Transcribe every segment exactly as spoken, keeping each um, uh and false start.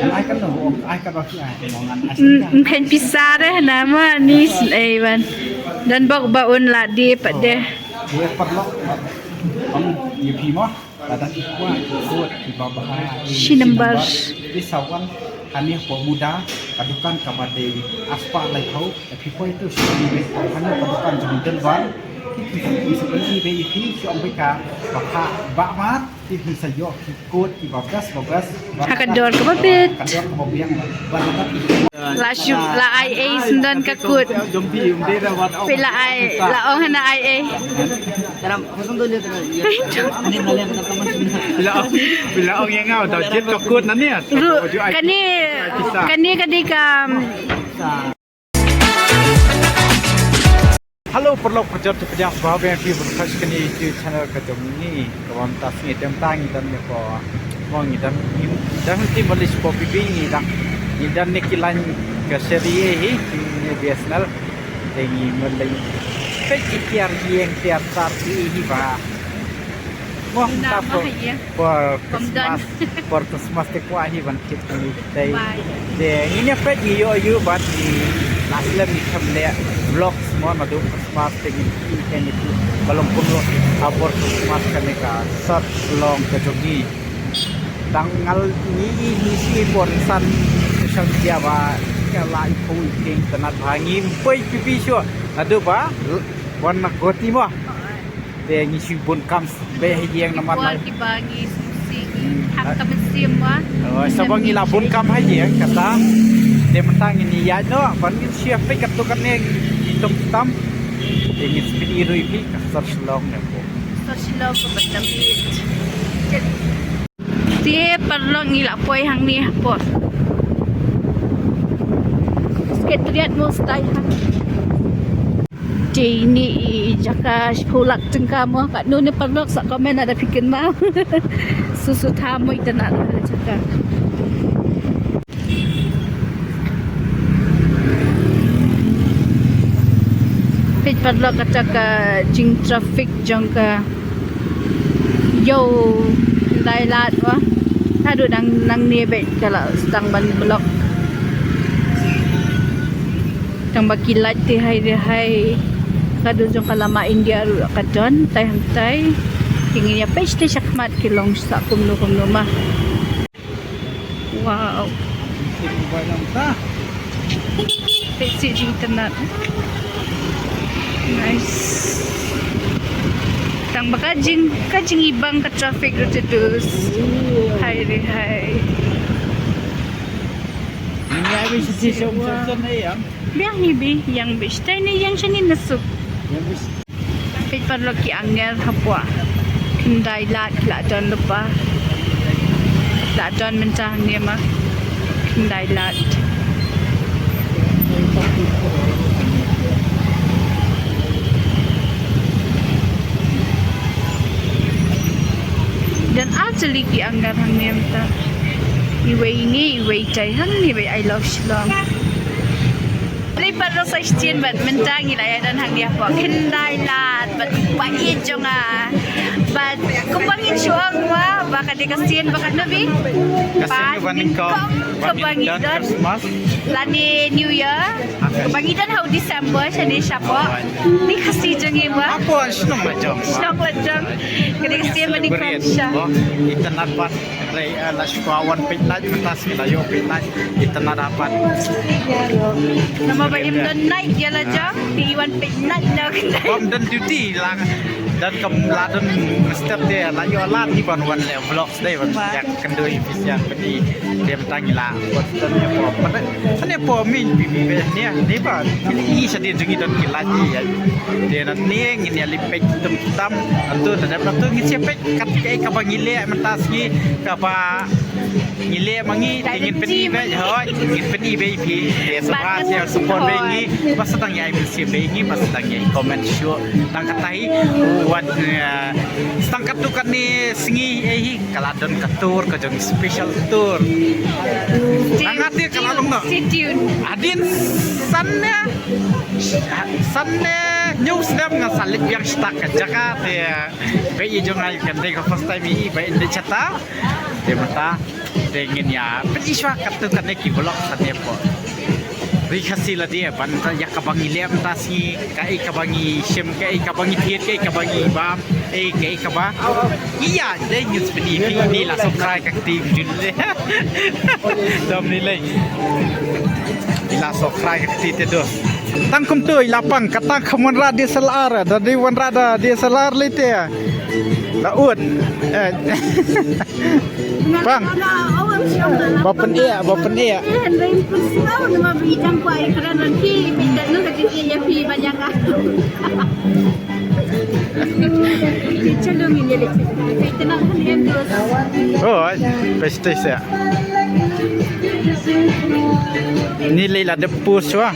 Ai kan no, ai kan ba ki ai, ngan ai. Mkhen pisa deh nama ni ei ban. Dan bok ba un la di pat deh. Gue paralok. Ong ye phi mo. Lada ki kwah ki kut ki ba bha. Shi number. Di sawan hani po muda ka dukan ka ba dei aspa lai ho. Phi poi tu shu ni be, hanu ka dukan jong Delwan. Ki phi sa phi sa phi be, phi sa ong be ka ba pha ba mat. Ki phi sa ïoh ki kut ki ba best ba best. Ha ka dor ka ba bit. Ka dor ka ba biang. Ba ba phi. La shu la ai ei sendon ka kut. Jom phi um de da wat. Phi la ai la ong hana ai ei. Phi la ong, phi la ong ïa nga da jet ka kut na ne. Ru kane kane ka dei ka Hello, paralok parajor, to pdiang sngewbha biang ïa phi ba phi peit kane YouTube channel ka jong ngi. Ka ba mynta sngi te mynta ngi don ne ko. Mo ngi don ngi don ki mali spo pi pi ngi don. Ngi don ne ki line ka seri hi ki ne B S N L. Te ngi mali. Peit ki tiar ïeng tiar tar ki hi ba. Wah, ta por por Christmas, por Christmas te kwah hi ban kit ni te. Te ngin ïa peit ngi ïoh ïoh bad ngi la slem ngi khlem leh vlogs mo naduh Christmas te ngi ïoh te ngi tu ba long kumno ha por Christmas kane ka sat long ka jong ngi. Tang ngal ngi i ngi shi por san social media ba ka la i poi keng tanat ba ngi poi pipi shuh naduh ba wan na koti mo. Te ngi shu bun kam beh ha ïing namar. Ki ba ngi sngewsih ngi thang ka mynsiem wa. Oh, sa ba ngi la bun kam ha ïing kata. Te mynta ngin ïaid noh ban ngin shu peit katto katne ki tum tam. Te ngin shu peit ruh ïa phi ka sar Shillong ne ko. Sar Shillong ko ba dang ïaid. Te paralok ngi la poi hangne hapoh Secretariat mo stai ha. Te ine i jaka shiphew lak tyngka mo, katno ne paralok sa comment lada phi kynmaw. Sngewthuh mo itynnad la jaka. Peit paralok kata ka jing traffic jong ka Ïew, Khyndai Lad wa. Haduh dang nangne beit ka la sdang ban block. Tang ba ki light te hai re hai. Haduh jong ka lama India ruh ka don tai hangtai. Te ngin ïa peit te shakhmat ki long sa kumno kumno ma. Wow. Peit shi jingitynnad. Nice. Tang ba ka jing, ka jingibang ka traffic ruh te dus. Hai re hai. Biang hi bi, ïang bi. Stai ne ïang shane na suk. Peit paralok ki angel hapoh Khyndai Lad ki la don lypa. La don mynta hangne ma Khyndai Lad. Don ar tylli ki angel hangne mynta. Iwei ngi, iwei tai hangne, iwei I love Shillong. Peit paralok sa shisien bad mynta ngi la ïa don hangne hapoh Khyndai Lad bad u pait jong nga. Bad kumba ngin shu ong wa ba ka dei ka sien ba ka nabi. Ka sien ba nyngkong kaba ngi don lane New Year. Kaba ngi don ha u December shane shapoh. Ni ka sien jong ngi ba. Hapoh shnong la jong. Shnong la jong. Ka dei ka sien ba nyngkong sha. Itynnad bad Re, eh, la shu wan peit light mynta sngi la ïoh peit light. Itynnad dapat. Namar ba im don night ïa la jong, te i wan peit night na. Bym don duty la. Dan kam la don step te la ïoh la ni ban wan le vlogs dei ban ïa kynduh i pisiang pynï. Te mynta ngi la. Bym don ïa pom. Mynta ne pom min bi bi ne ne ba. I sa dei jong i don ki light i. Te na ne ngin ïa lip peit tum tam. Atu na dep atu ngin ïa peit. Kat kaei kaba ngi leh mynta sngi kaba ngi leh ma ngi te ngin pyni beit hoi ngin pyni beit phi te sngewbha share support beit ngi ba sdang ïa ai mynsiem beit ngi ba sdang ïa comment shuh tang kata hi wat sdang katto katne sngi ei hi ka la don ka tour ka jong special tour. Hangne te ka la long noh. Hadien san ne san ne Nyu snem nga sa leit biang shata ka jaka te, ba i jong ai kan dei ka first time i ba in dei shata. Te mynta te ngin ïa pynshwa katto katne ki vlog sa ne po. Ri Khasi la dia ban ta ïa ka ba ngi lem ta si, ka i ka ba ngi shim, ka i ka ba ngi thied, ka i ka ba ngi bam, i ka i ka ba. Ïa, dei ngi spini ni la subscribe ka kti jun le. Dom ni le. I la subscribe ka kti te do. Tang kumtu i la pang, ka tang kham wanrah D S L R, da dei wanrah da D S L R lei te. La ut. Eh. Pang. Ba pynïa, ba pynïa. Oh, ai, pastry sa. Ni lei la dep pus wa.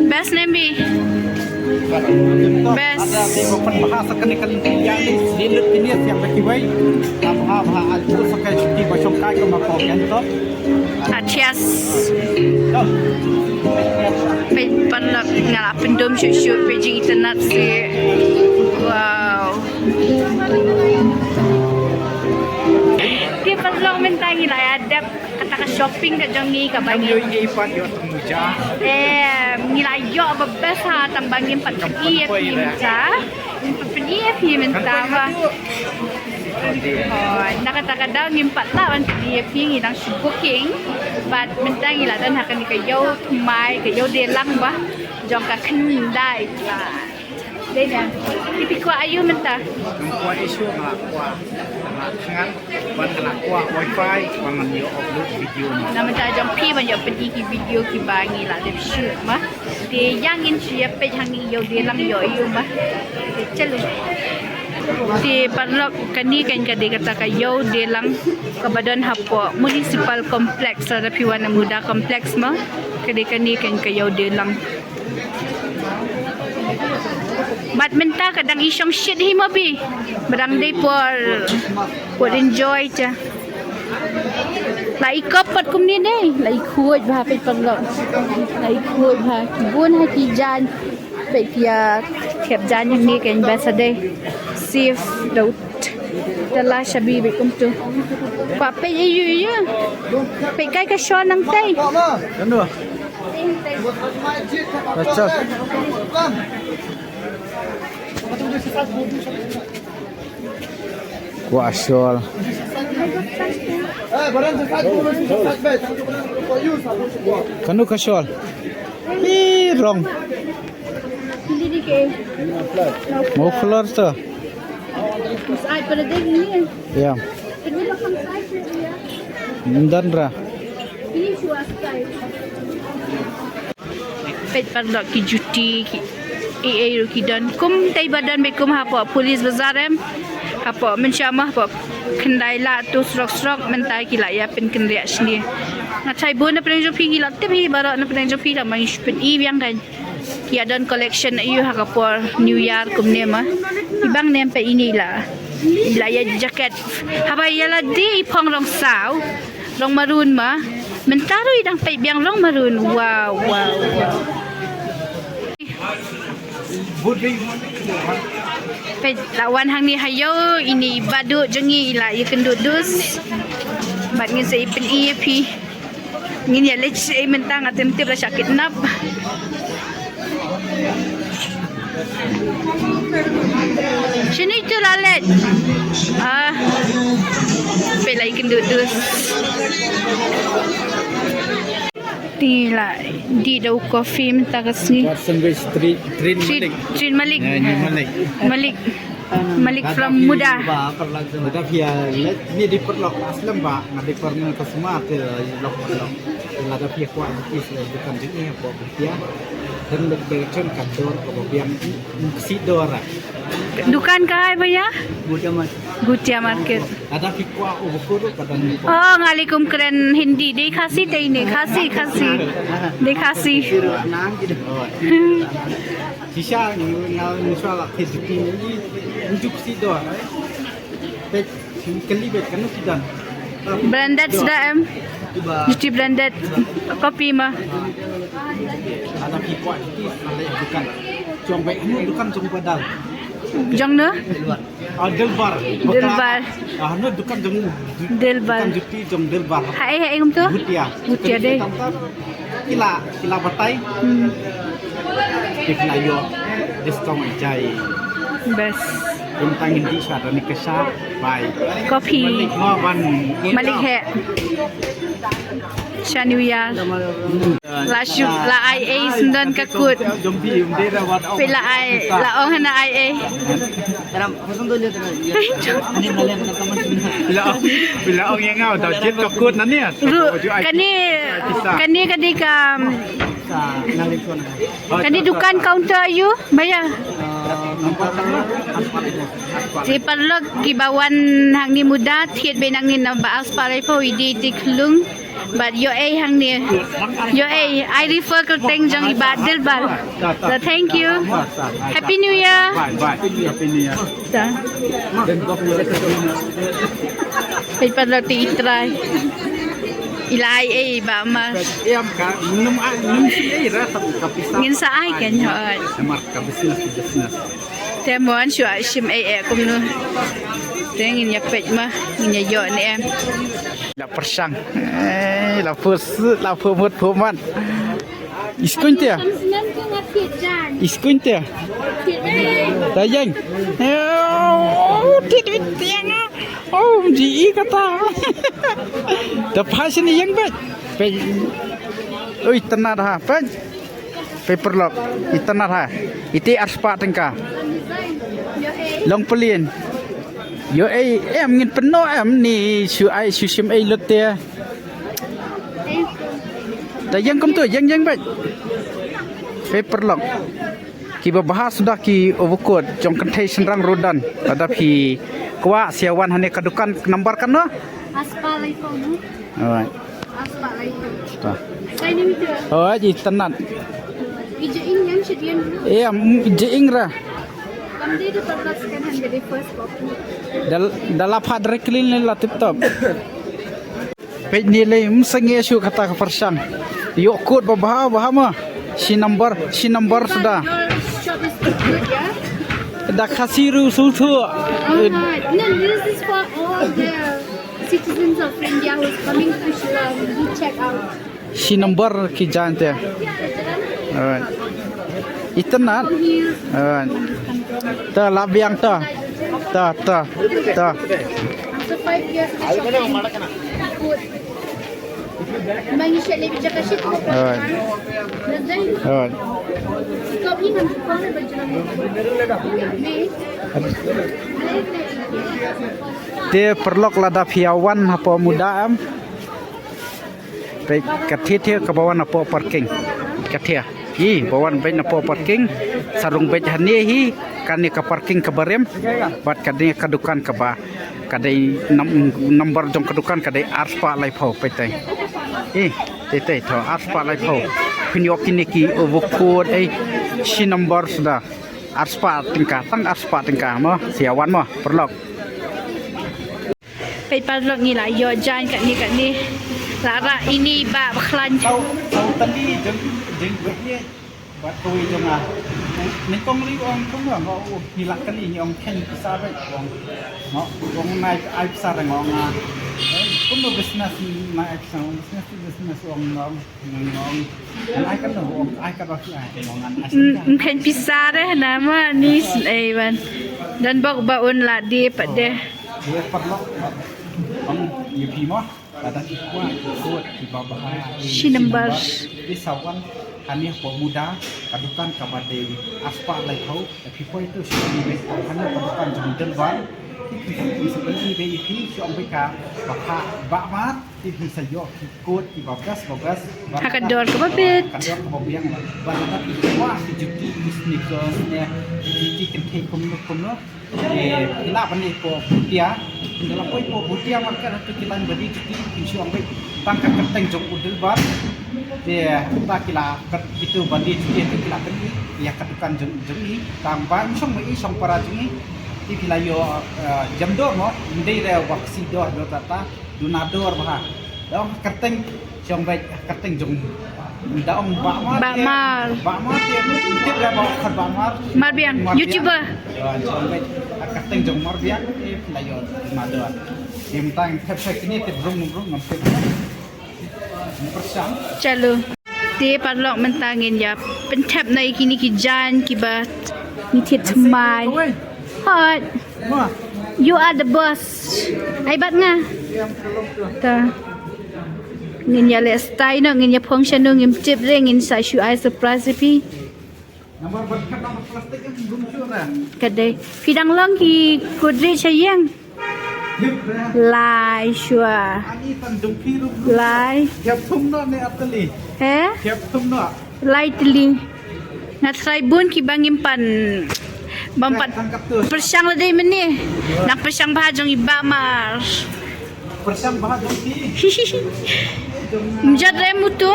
Best name bi. Best. Ada ti ba pynbha sa kane ka lynti ïa ni, di lut kine siap da kiwei. Ka bha bha al tu sa ka shuki ba shong kai ka ma ko kan to. Achias. Peit paralok, nga la pyndum shuh shuh, peit jingitynnad seh. Wow. Te paralok, mynta ngi la ïa dep kata ka shopping ka jong ngi kaba ngi. Ïoh ngi pat ïoh tang muja. Eh, ngi la ïoh ba best ha, tang ba ngim pat ïoh phi mynta. Ngim pat ïoh phi mynta ba. Oh, na kata ka daw ngim pat lah ban ïoh phi, ngi dang shu booking. Bad mynta ngi la don ha kane ka ïew thymmai, ka ïew dei lang ba jong ka khyndai ba. Dei ne. Phi kwah aïu mynta? Nga kwah issue, nga kwah, nga thngan, ban nga kwah wifi, ban ngan ïoh upload video. Na mynta jong phi ban ïoh pyni ki video kiba ngi la dep shoot ma. Te ïa ngin shu ïa peit ha ngi ïew dei lang ïoh aïu ma. Te chalo. Te paralok, kane kan ka dei kata ka ïew dei lang kaba don hapoh Municipal Complex, lada phi wan na Muda Complex ma. Ka dei kane kan ka ïew dei lang. Bad mynta ka dang i shong shit hi mo bi. Ba dang dei por, por enjoy cha. La i kop pat kumne dei. La i khuid bha peit paralok. La i khuid bha. Ki bun ha ki jan. Peit ki ïa khep jan hangne kan ba sa dei. Safe da u tala shabi beit kumtu. Ba peit ïa u ïa. Peit kai ka shon nangtai. Kan tu. Kwah shawl. Kano ka shawl? Hi, wrong. Muffler to. Ïa. Ym don re. Peit paralok ki juti ki, ei ei ruh ki don. Kumta ba don bad kum hapoh Police Bazar em. Hapoh mynshuwa ma hapoh Khyndai Lahad tu surok surok mynta ki la ïa pynkynriah shane. Nga tharai bun na pdeng jong phi ngi la tip hi baroh na pdeng jong phi, tang ba ngi shu pyni biang kan. Ki ïa don collection aïu ha ka por New Year kumne ma. I bang ne em peit ine i la. I la ïa jacket. Haba ïa la dei i phong rong saw. Rong maroon ma. Mynta ruh i dang peit biang rong maroon. Wow, wow, wow. Peit la wan hangne ha ïew, ine i Bah Duh jong ngi i la ïa kynduh dus. Bad ngin sa ïa pyni ïa phi. Ngin ïa leit sha ei mynta nga tip tip la shah kidnap. Shini tu la leit. Ah. Peit la ïa kynduh dus. Te la dih da u coffee mynta ka sngi. Watson West Street, Trin Trin, Malik. Trin Malik. Ya, ni Malik. Malik. Malik from Muda. Muda pia, ni di paralok aslam ba, nga di paralok ka semua te lok paralok. Lada pia kuat di is dukan di ni apa pia. Dan lebih kan kantor ke biang si dor. Dukan ka hai bhaiya? Muda Mas. Bhutia market. Ada phi kwah u buku tu pada ni. Oh, nga leh kum kren Hindi. Dei Khasi te ini. Khasi, Khasi. Dei Khasi. Shisha ni ngal ni swa la te juti ni. Unjuk si do. Te kali bet kanu kidan. Branded suda em. Juti branded. Copy ma. Ada phi kwah juti, ada dukan. Jong baik ni dukan jong padal. Jong ne? Ah, Dilbar. Dilbar. Ah, no dukan jong Dilbar. Dukan juti jong Dilbar. Hai, hai, ngam tu? Bhutia. Bhutia dei. Kila, kila batai. Hmm. Kila yo. Discount jai. Bas. Tentang Hindi sha dan ni kesha. Bye. Copy. Malik, no, ban. Malik he. Shaniya. La shu, la ai ei syndon ka kut. Phi la ai, la ong hana ai ei. La ong, la ong ïa nga, da jit ka kut na ne. Ru, kane, kane ka dei ka, kane dukan counter aïu, bhaiya? Te paralok kiba wan hangne muda, thied beit nangne na ba arspah laiphew, i dei i dei khlung. Bad ïoh ei hangne. Ïoh ei, I refer kyrteng jong i Bah Dilbar. So, thank you. Happy New Year. Bye, bye. Happy New Year. Ta. Peit pat la te i trai. I la ai ei Bah Mas. Em ka, ngin ai, ngin ai ei ra, ka pisa. Ngin sa ai kan, hooid. Namar ka business, business. Te mo an shu ai shim ei ei kumno. Te ngin ïa peit ma, ngin ïa ïoh ne em. La pyrshang. Eh, la pyrshang, la pyrmut pyrman. Iskuin te. Iskuin te. Tayang. Eh, oh, ti ti tiang. Oh, ji i kata. Da pha sini yang bet. Peit. Ui, tena dah, peit. Peit paralok, itynnad ha. Iti arspah tyngka. Long pyllieng. Ïoh ei em ngin pynnoh em ni shu ai shu shim ei lut te. Da ïeng kumtu, ïeng ïeng beit. Peit paralok. Kiba bha suda ki overcoat jong kynthei shynrang ruh don. Lada phi kwah sa wan hangne ka dukan number kano? Arspah laiphew no. Alright. Arspah laiphew. Ta. Sai ni tu. Oh, ji tynat. Ija in yang shadian. Iya, mm, ji ing ra. Kam dei tu tolak second hand jadi first copy. Dal, dal apa dry clean le la tip top. Peit ni le, mm, sangeh shu kata ka pyrshang. Ïoh kut ba bha, bha ma. Shi number, shi number suda. Your shop is too good, yeah? Da Khasi ruh shu tu. Ah, no, this is for all the citizens of India who's coming to Shillong, do check out. Shi number ki jan te. Alright. Itynnad. Alright. Ta la biang ta. Ta, ta, ta. After five years, the shopping. Good. Alright. Alright. Te paralok lada phi ïa wan hapoh Muda em. Peit ka thie thie kaba wan hapoh parking. Ka thie. Ï, ba wan beit napoh parking. Sa rung beit hangne hi. Kane ka parking kaba rim. Bad kane ka dukan kaba. Ka dei nam-, number jong ka dukan ka dei arspah laiphew peit te. Ï, te te to arspah laiphew. Phin ïoh kine ki overcoat ei shi number suda. Arspah tyngka, tang arspah tyngka mo. Sa ïa wan mo, paralok. Peit paralok ngi la ïoh jaiñ katne katne. La rah ine i bah ba khlaiñ. Saw, saw tylli jong, jong wei ïa. Bad kawei jong nga. Nyngkong lei ong kumno nga, oh, ngi la kylli ngi ong kheiñ pisa beit ong. Nga ong nai ai pisa re nga ong nga. Eh, kumno business nai ai pisa, business to business ong nga ong. Nga ong. Ai katno ong ai katba phi ai ong nga ai. Mm, kheiñ pisa re na ma ni ei wan. Don bok ba un la die pat de. Ïa paralok. Ong ïa phi mo. Lada ki kwah ki kut kiba bha. Shi number. Ki sa wan hangne hapoh Muda ka dukan kaba dei arspah laiphew. Te phi poi tu shu wan hangne ka dukan jong Dilbar. Ki phi sa pynti be ïa phi shu ong beit ka ba pha ba mat ki phi sa ïoh ki kot ki ba best ba best. Ha ka dor kaba bit. Ka dor kaba biang ba. Ba da ki wa ki juti ki sneakers ne ki juti kynthei kumno kumno. Ki la ban ïa ko butia. Ki la poi ko butia market tu ki ban badi juti ki shu ong beit tang ka kyrteng jong u Dilbar. Te ta ki la kat kitu badi juti tu ki la badi ïa ka dukan jong jong i tang ba shong ma i shong para jong i. Te phi la ïoh, eh, jam dor mo, ndei re wa ksi dor dor ta ta, duna dor bha. Da ong kyrteng jong beit kyrteng jong da ong Bah Mar. Bah Mar. Bah Mar te tip re ba khat Bah Mar. Mar Biang, Mar Biang. YouTuber. Ya, jong beit kyrteng jong Mar Biang te phi la ïoh duna dor. Te tang thep thep kini te brung brung ngam thep. Pyrshang. Chalo. Te paralok mynta ngin ïa pynthep na ïa kine ki jaiñ kiba ngi thied thymmai. Hot. You are the boss. Ai bat nga. Ta. Ngin ïa leh style noh, ngin ïa phong shano ngim tip re, ngin sa shu ai surprise ïa phi. Ka dei. Phi dang long ki kudri sha ïing. Lai shuwa. Lai. He? Lai tylli. Nga trai bun ki ba ngim pan. Bam pat. Pyrshang la dei mynne. Nang pyrshang bha jong i Bah Mar. Pyrshang bha jong ki. Mjat re em utu.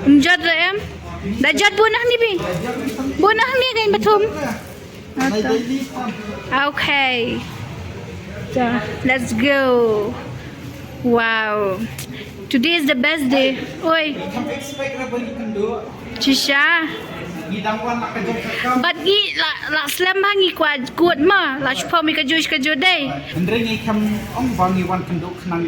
Mjat re em. Da jot bun ah ni bi. Bun ah ni kan pathum. Okay. So, let's go. Wow. Today is the best day. Oi. Shisha. But ngi la la slem ha ngi kwah kut ma la shpom i ka juish ka ju dei. Hynrei ngi kam ong ba ngi wan kynduh khnang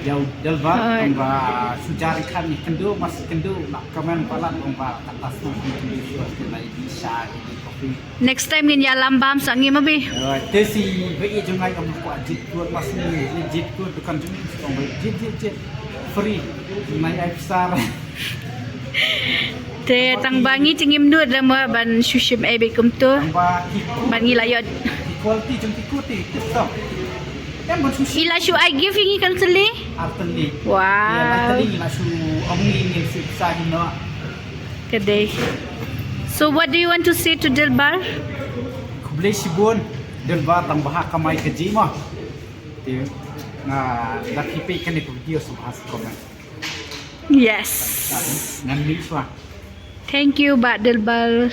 ïa u Dilbar ong ba sujar khan ngi kynduh mas kynduh la kamen palat ong ba kata snong ngi kynduh shuwa te la i sha i kopi. Next time ngin ïalam bam sa ngi ma bi. Te si ba i jong ngai ong ko ajit kut mas ngi jit kut dukan jong ngi ong ba jit jit jit free. Mai ai pisa. Te tang ba ngi te ngim nud re mo ban shu shim ei beit kumto. Tang ba ki kut. Ban ngi la ïoh. Ki quality jong ki kut te tip top. Em ban shu shim. I la shu ai gift ïa ngi kan tylli? Ar tylli. Wow. Ïa, ar tylli ngi la shu ong ngi ngin shu sa hi no. Ka dei. So what do you want to say to Dilbar? Khublei shibun Dilbar tang ba ha kamai ka ji mo. Te nga da ki pe kane ka video shu ha comment. Yes. Ngan mih shuwa. Thank you, Bah Dilbar.